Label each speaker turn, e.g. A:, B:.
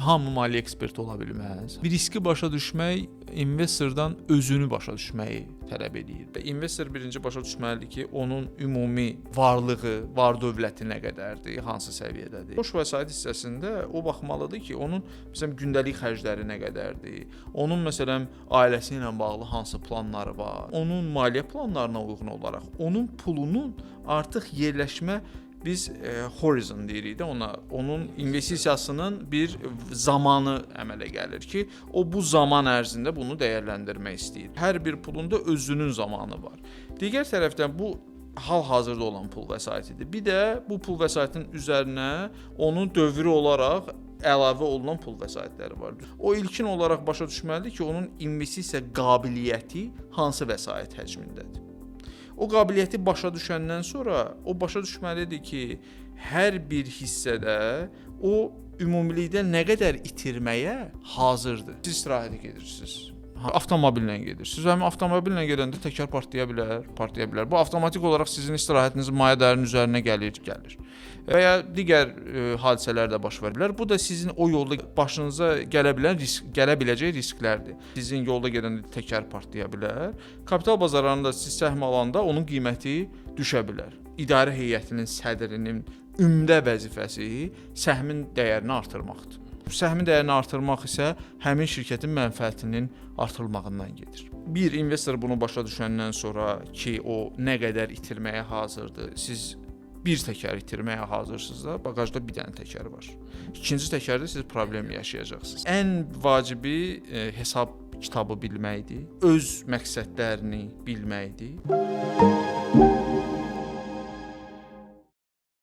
A: Hamı maliyyə eksperti ola bilməz. Bir riski başa düşmək investordan özünü başa düşməyi tələb eləyir. Və investor birinci başa düşməlidir ki, onun ümumi varlığı, var dövləti nə qədərdir, hansı səviyyədədir. Boş vəsait hissəsində o baxmalıdır ki, onun məsələn gündəlik xərcləri nə qədərdir, onun məsələn ailəsi ilə bağlı hansı planları var, onun maliyyə planlarına uyğun olaraq onun pulunun artıq yerləşmə biz horizon deyirik də ona, onun investisiyasının bir zamanı əmələ gəlir ki, o bu zaman ərzində bunu dəyərləndirmək istəyir. Hər bir pulun da özünün zamanı var. Digər tərəfdən bu hal-hazırda olan pul vəsaitidir. Bir də bu pul vəsaitinin üzərinə onun dövrü olaraq əlavə olunan pul vəsaitləri var. O ilkin olaraq başa düşməlidir ki, onun investisiya qabiliyyəti hansı vəsait həcmindədir. O qabiliyyəti başa düşəndən sonra o başa düşməlidir ki, hər bir hissədə o ümumilikdə nə qədər itirməyə hazırdır. Siz istirahətə gedirsiniz. Avtomobillə gedirsiniz. Həmin avtomobillə gedəndə təkər partlaya bilər, partlaya bilər. Bu avtomatik olaraq sizin istirahətinizin maya dəyərinin üzərinə gəlir. Və ya digər hadisələr də baş verə bilər. Bu da sizin o yolda başınıza gələ bilən risk, gələ biləcək risklərdir. Sizin yolda gedəndə təkər partlaya bilər. Kapital bazarlarında siz səhm alanda onun qiyməti düşə bilər. İdarə heyətinin sədrinin ümdə vəzifəsi səhmin dəyərini artırmaqdır. Səhmin dəyərini artırmaq isə həmin şirkətin mənfəətinin artırılmağından gedir. Bir investor bunu başa düşəndən sonra ki, o nə qədər itirməyə hazırdır, siz bir təkər itirməyə hazırsınız da, baqajda bir dənə təkər var. İkinci təkərdə siz problem yaşayacaqsınız. Ən vacibi hesab kitabı bilməkdir, öz məqsədlərini bilməkdir.